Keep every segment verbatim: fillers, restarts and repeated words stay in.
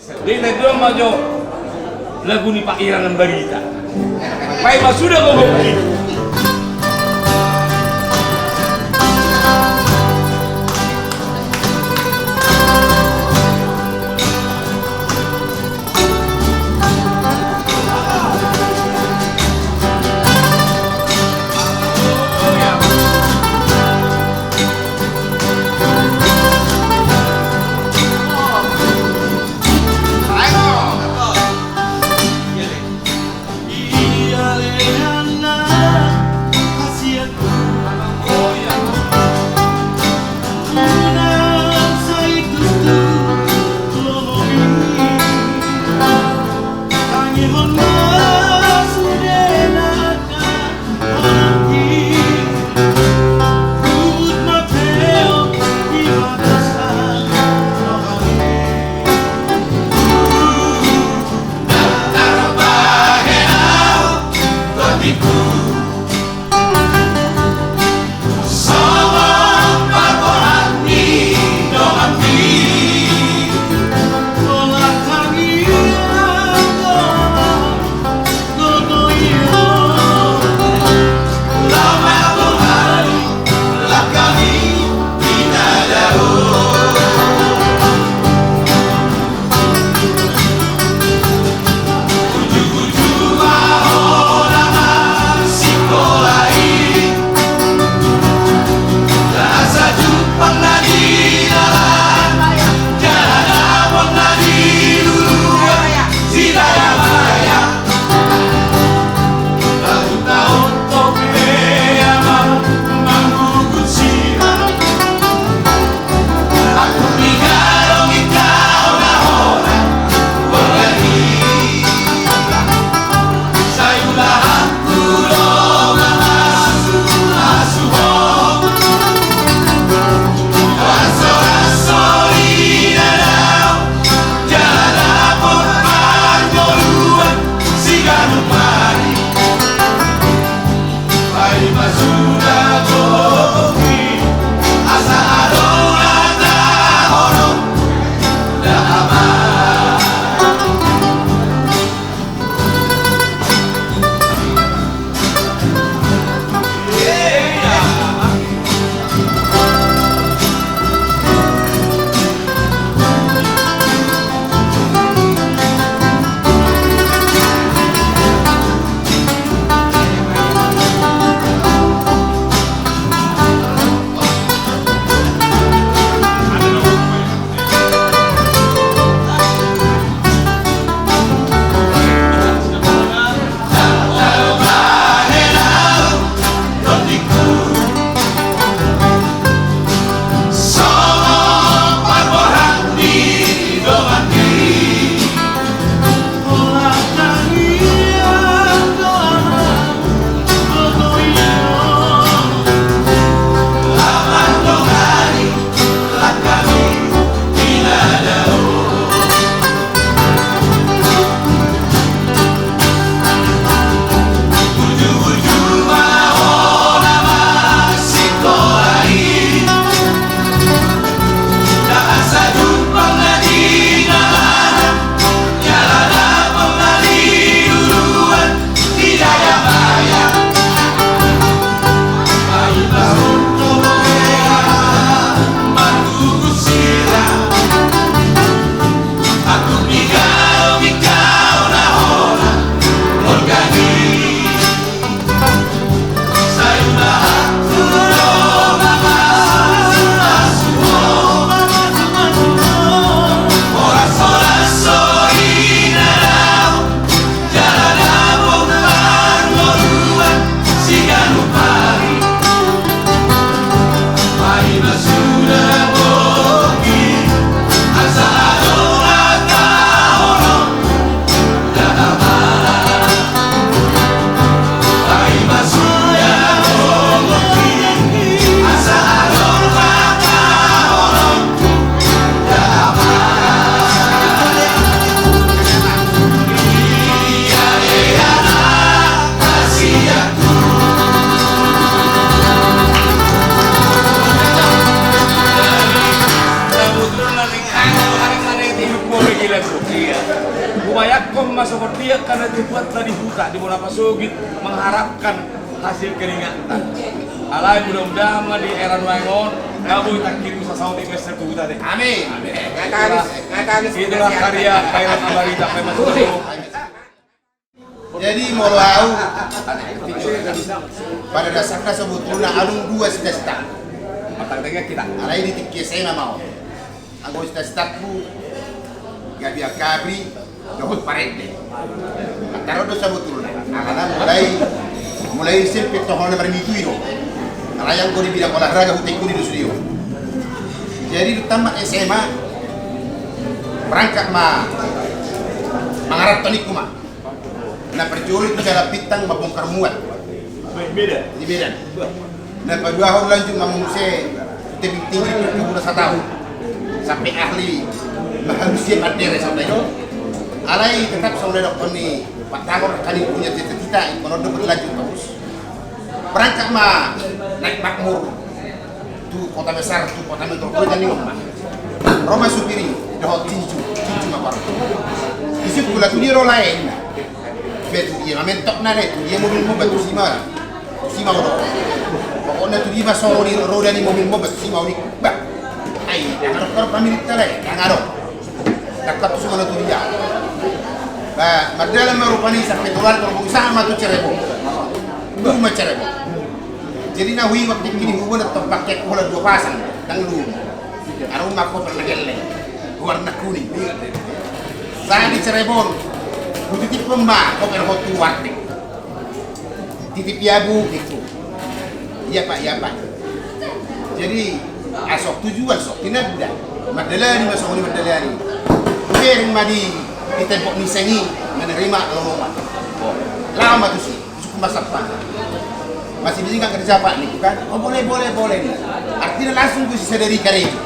Jadi tadi dua ma jo lagu ni Pak Ira Nambarita. Paima suda gogok i. Seperti yang karena itu buat tadi buka di Bonapasogit mengharapkan hasil keringatna. Alai mudah-mudahan ma di era nuaeng on, na boi tangkirim sasaut di meser tu huta deh. Amin. Amin. Itulah, itulah karya Kairat Ambarita, Kairat Ambarita. Jadi molo au, pada dasarna sebetulna adong dua cita-cita. Alai di tingki S M A ma on. Anggo cita-citaku gabe angka abri dohot parende. Antara do sabotulna. Alana mulai, mulai S M P tongtong na marmitu i do. Alai anggo di bidang olahraga hutengku di dos do. Jadi dung tamat S M A, berangkat ma mangarap tonikku ma. Na parjolo tu Jalan Bintang mambongkar muat. Di Medan. Na paduahon lanjut ma muse tu tebing tinggi tu Gunung Satahu. Sampe ahli mahalusia pandere sampe do. Alai tetap songon na didokkon ni patagor kali punya cita-cita ingkon on do berlanjut terus. Berangkat ma naik makmur tu kota besar, tu kota metropolitan i ma. Ro ma supir i dohot cincu, cincu ma paro. Disungkun, "Laho tu dia ro lae?" ninna. "Ba tu dia ma mentokna lae, tu dia mobilmu?" "Ba tusi ma, tusi ma ho do. Pokokna tu dia ma songon i roda ni mobilmu, ba tusi ma ho ninna." Bah, ai ndang adong pamilitta lae, ndang adong. Dapat tu songon na tu dia. Bah, mardalan ma rupani sampe tu Laut, tolong sahat ma tu Cirebon. Tu ma Cirebon. Jadi na huingot tingki ni hubungan tong pakai pola dua pasang, ndang lupa. Adong ma koper na gelleng, warna kuning. Sahat di Cirebon, hutitiphon ma koper on tu warteg. Titip ia, Bu, gitu. "Iya, Pak, iya, Pak." Jadi asok tujuan, sok tinanda. Mardalani ma songon i, mardalani. Hubereng ma di, di tembok ni seng i, menerima lomongan. Laho ma tusi. Masuk rumah satpam. "Masih bisa nggak kerja, Pak?" ninna kan. "Oh, boleh, boleh, boleh," ninna. Artina langsung husadari karejo.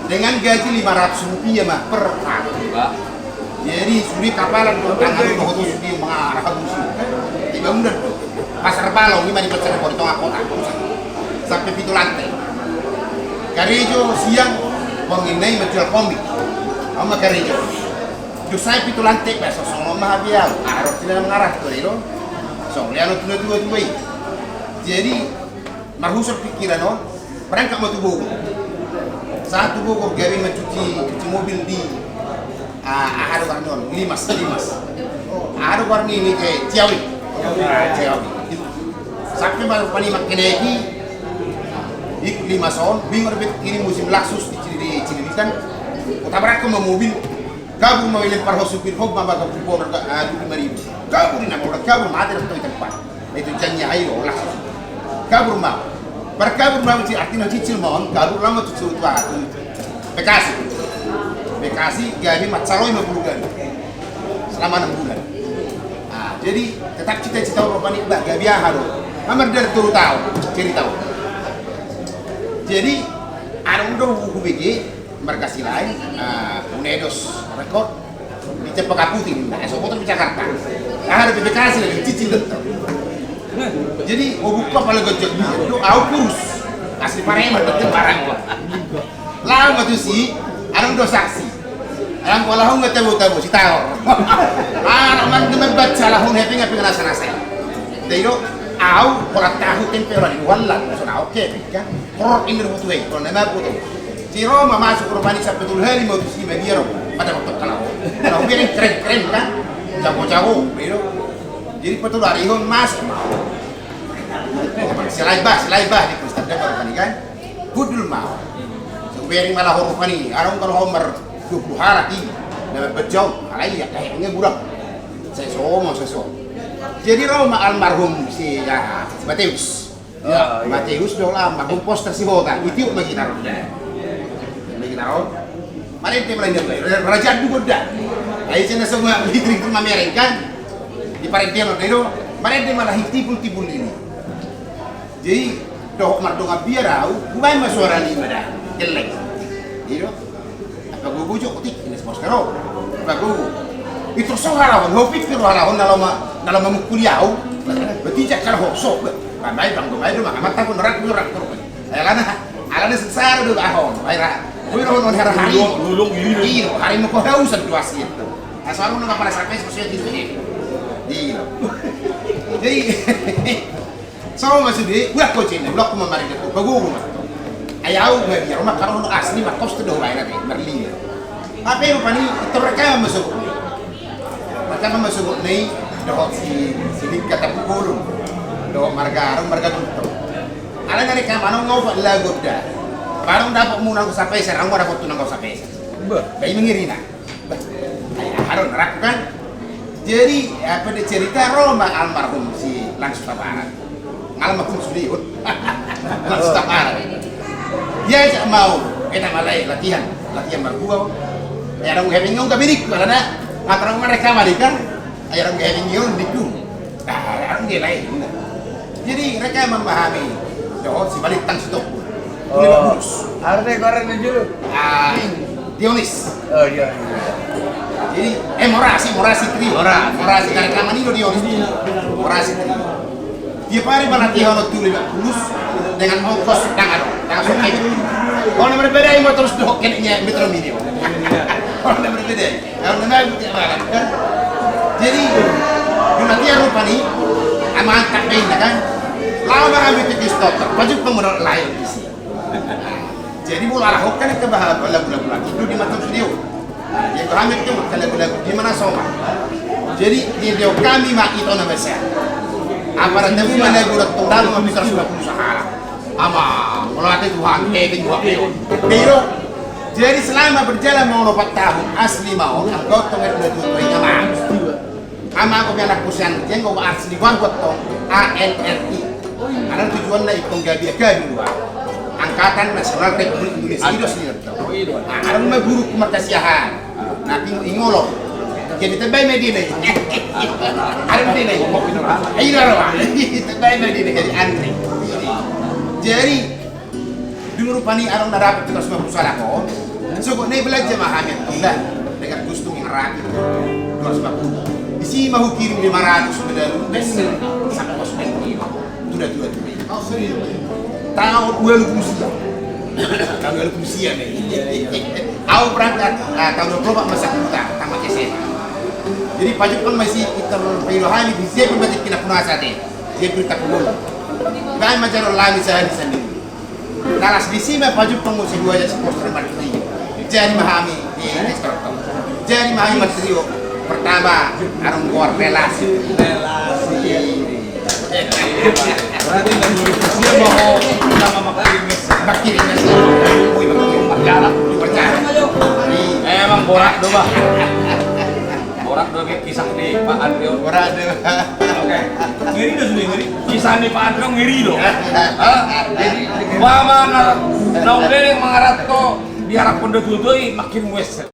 Dengan gaji lima ratus rupiah ma per hari. Jadi sude kapalan do tangan do hotu sude mangarah habusi. Tiba undan do. Pasar Balong i ma di pasar di tengah kota. Sampe pitu lantai. Karejo siang, bonginna i manjual komik. Au ma karejo. Dung sae pitu lantai, bah, songon on ma hape au. Aha do artina mangarah tu i do. Songon i, anu, tu na tua-tua i. Jadi marhusor pikiran on, berangkat ma tu Bogor. Sahat tu Bogor, gabe mancuci, cuci mobil di, ah, aha do goarna on, Limas, Limas. Aha do goarna i, eh, Ciawi. Ah, Ciawi. Sampe ma rupani mangkenek i, di Limas on, bingung, bet ini musim laksus di Cili-, di Cililitan. Hutabrak ma mobil. Kabur ma, ilempar ho supir, ho ma baga kupon, ah, dua puluh lima ribu. Kabur, ninna, molo kabur mate do tu tempat. Itu janji ayo langsung. Kabur ma. Parkabur ma, artina cicil ma on, kabur, laho ma tu, tu, tu, ah, tu Bekasi. Bekasi, gabe mansai ma guru gabe. Selama enam bulan. Ah, jadi tetap cita-cita on rupani, bah, gabe aha do. Nga mardalan tolu taon, cerita on. Jadi adong do hubege marga Silaeng, ah, Unedos Record, di Cempaka Putih, ninna, eh, so boto di Jakarta. Aha do, Bekasi lagi, cicil do. Jadi, oh, buka pala gojek dia, do, au kurus. Asli pareman, betul barang gua. Laho ma tusi, adong do saksi. Adong pola ho nga tabo-tabo, si taor. Anak man, dia membaca lahon, hape nga pengen nasa-nasa. Dia do, au, pola tahu tempe, orang di luar lah, so na oke, kan? Horor ini rubutu, eh, kalau nama aku tu. Si Roma masuk rumah ni sampai tolu hali mau tu si media ro. Pada waktu kalau. Kalau dia yang keren-keren kan. Jago-jago, gitu. Jadi betul hari itu masuk mau. Selain bah, selain bah di Kristen dia baru kan. Gudul mau. Sebenarnya malah horor kan. Arang kalau Homer dua puluh hari. Dapat bejau. Alai ya kayaknya budak. Saya somo, saya somo. Jadi Roma almarhum si, ya, si Mateus. Ya, Mateus do lah, ma gomposta si Hota, itiup ma gitar on da. Ma gitar on. Marende ma lain da, raja du gonda. Ai cina semua litrik tu mamereng kan. Di parende on da do, marende ma lahi tipul-tipul ini. Jadi dohot mardongan biar au, hubaen ma suara ni ma da, gelleng. Iyo. Apa gogo jo otik, ini si Oscar o. Apa gogo. Itu so halahon, ho pikir halahon, na lama, na lama mukuli au. Berarti jak halahon, so. Bambai, bang, bambai, do, maka mata pun rak, rak, rak. Alana, alana sengsara do, ahon, baira. Kau ira hon, hara hari. Lulung, lulung, lulung. Iyo, hari mau kau hausan do asin. Soalna nunga pala sampe so saya tidak ini. Iya. Jadi, so maksudnya, udah kau cina, udah aku memarida tu, bagus. Ai au ma dia, rumah karohon asli, ma kos tu dohot baen ate, marlima. Tapi rupani, itu rekaman masuk. Rekaman masuk ni, dohot si, si Dika Tapukulu. Dohot marga, dohot marga Gutto. Alana rekaman, nunga upa lagu da. Baru dapot muna nunga sapeser, nunga dapot tu nunga sapeser. Bah. Bae mangirina. Bah. Ai aha do na rap kan. Jadi, apa dia cerita, ro ma almarhum si Langsu Tabarat. Almarhum sude on. Langsu Tabarat. Dia ajak mau, kita mulai latihan, latihan margua. Ai adong hepeng on gabe dikku, alana, mataram mereka malikan, ai adong hepeng on dikku. Nah, adong dia lain. Jadi, rekaman ma hami dohot si Balintang Sitompul. Oh. Lebak Bulus. Aha do goarna jolo? Ah, Dionis. Oh, Dionis. Jadi, eh, Morasi, Morasi Trio. Mora. Morasi, dari rekaman i do Dionis. Morasi Trio. Dia pari balatihan tu Lebak Bulus dengan ongkos dang adong, dang so kecil. Kalau na berbeda, yang terus dohot kena nya Metro Mini. Kalau na berbeda. Jadi, di matian rupani, ama angkat baen na kan, laho ma hami tu Kristotor, pajumpang ma dohot lae on disi. Jadi, molo arahon kan, kebaha lagu-lagu lagi, itu di mata studio. Jadi, hami tu, lagu-lagu, di mana soma. Jadi, di dia kami ma ito na basa. Apa rata ma lagu dohot tong dalam, kami seratus lima puluh sahala. Ama, molo ate Tuhan, eh, tinggal ape on. Biro. Jadi selama berjalan mau opat tahun, asli ma on, angka tong er dua dua dua, ingat ma. Ama, aku punya anak kusian, jenggo asli gua gua tong, A N R I. Karena tujuanna ingkon gabe, gabe dua. Angkatan Nasional Republik Indonesia, i do asli tong. Nah, adong ma guru ku markasiahan. Nah, ingolong. Jadi tebai ma dia na i. Ada dia na i. Ayo dah, Bang. Tebai ma dia na i, jadi Andri. Jadi, dulu rupani adong na dapot tu seratus lima puluh sahala on. Sogot na i belanja ma hami tong da. Dengan kostum yang rapi. Dua ratus lima puluh. Disi ma hukirim lima ratus belalu. Bes. Sampai kos main. Tuda-tuda tu. Taon ualu puluh sia. Taon ualu puluh sia, men. Au berangkat, ah, taon dua puluh opat masa kuta, tamat S M A. Jadi, pajumpang ma si iter paido hami, di Jepri berarti kena punasa te. Jepri Tapukulu. Ibaen ma jalo lami sehari sandiri. Nalas disi ma pajumpang muse dua aja si poster materi. Jadi ma hami, eh, instruktur. Jadi ma hami materi, oh. Pertama, adong goar relasi. Relasi. Berarti dari dua ribu sia mau sama makin. Makin. Wih, makin. Berjalan, berjalan. Emang borak do, Bah. Borak do, Bah, kisah ni Pak Andri on. Borak do. Oke. Ngeri do sudah, ngeri. Kisah ni Pak Andri on ngeri do. Hah? Jadi, umpama na, na umbeleng mangarat ko, diharapkan do tutu i makin wes.